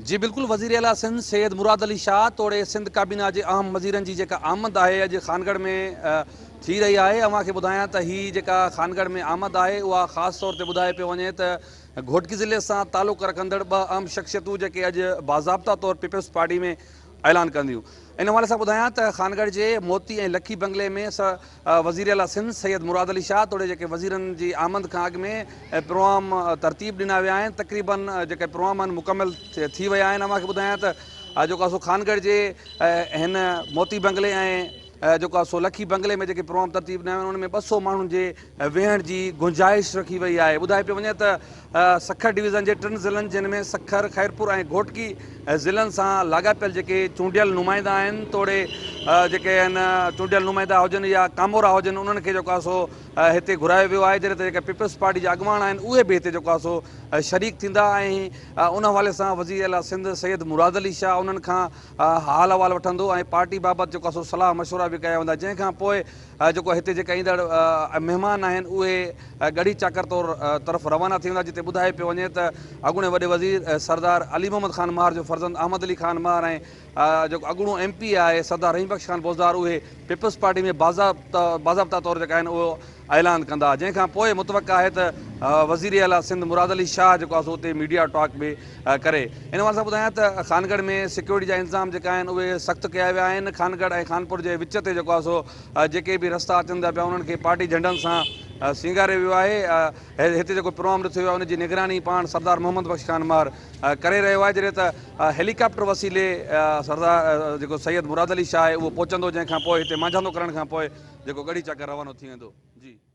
جي بلڪل وزير اعليٰ سنڌ سيد مراد علي شاهه توڙي سنڌ ڪابينا جي اهم وزيرن جي جيڪا آمد آهي اڄ خانڳڙهه ۾ ٿي رهي آهي اوهان کي ٻڌايان ته هي جيڪا خانڳڙهه ۾ آمد آهي اها خاص طور تي ٻڌايو پيو وڃي ته گهوٽڪي ضلعي سان تعلق رکندڙ ٻه اهم شخصيتون جيڪي اڄ باضابطا طور پيپلز پارٽي ۾ اعلان ڪنديون. ان حوالي سان ٻڌايان ته خانڳڙهه جي موتي ۽ لکي بنگلي ۾ وزيراعليٰ سنڌ سيد مراد علي شاهه توڙي جيڪي وزيرن جي آمد کان اڳ ۾ پروگرام ترتيب ڏنا ويا آهن تقريبن جيڪي پروگرام آهن مڪمل ٿي ويا آهن اوهان کي ٻڌايان ته جيڪو آهي سو خانڳڙهه جي هن موتي بنگلي ۽ جيڪو آهي سو لکي بنگلي ۾ جيڪي پروگرام ترتيب ڏنا ويا آهن ان ۾ 200 ماڻهن جي ويهڻ جي گنجائش رکي وئي آهي. ٻڌايو پيو وڃي ته سکر ڊويزن جي ٽن ضلعن جن ۾ سکر، خيرپور ۽ گهوٽڪي ضلعن سان لاڳاپيل جيڪي چونڊيل نمائندا آهن توڙي جيڪي آهن چونڊيل نمائندا هجن يا ڪامورا هجن انهن کي جيڪو آهي سو هتي گهرايو ويو آهي جڏهن ته جيڪي پيپلز پارٽي جا اڳواڻ آهن اهي به هتي جيڪو آهي سو شريڪ ٿيندا ۽ ان حوالي سان وزير اعليٰ سنڌ سيد مراد علي شاهه انهن کان حال احوال وٺندو ۽ پارٽي بابت جيڪو آهي سو صلاح مشورا به ڪيا ويندا جنهن کان پوء جيڪو هتي جيڪا ايندڙ مهمان آهن اهي ڳڙهي چاڪر طور طرف روانا ٿي ويندا جتي ٻڌايو پيو وڃي ته اڳوڻي وڏي وزير سردار علي محمد خان مهر جو فرزند احمد علي خان مهر ۽ جيڪو اڳوڻو ايم پي آهي سردار رحيم بخش خان بوزدار اهي پيپلز پارٽي ۾ باضابطا طور جيڪا آهن اهو اعلان ڪندا جنهن کان پوء متوقع آهي ته وزير اعليٰ سنڌ مراد علي شاهه جيڪو آهي سو اتي ميڊيا ٽاڪ به ڪري. ان حوالي سان ٻڌايان ته خانڳڙهه ۾ سيڪيورٽي جا انتظام جيڪا آهن اهي سخت ڪيا ويا آهن خانڳڙهه ۽ خانپور جي وچ تي جيڪو آهي سو جيڪي به رستا اچن ٿا پيا انهن کي پارٽي جهنڊن سان سينگاريو ويو آهي هتي جيڪو پروگرام رٿيو ويو آهي ان جي نگراني پاڻ سردار محمد بخش خان مهر ڪري رهيو آهي جڏهن ته هيليڪاپٽر وسيلي سردار جيڪو سيد مراد علي شاهه آهي اهو پهچندو جنهن کان پوء هتي مانجهاندو ڪرڻ کان پوء جيڪو ڳڙهي چاڪر روانو ٿي ويندو. جي.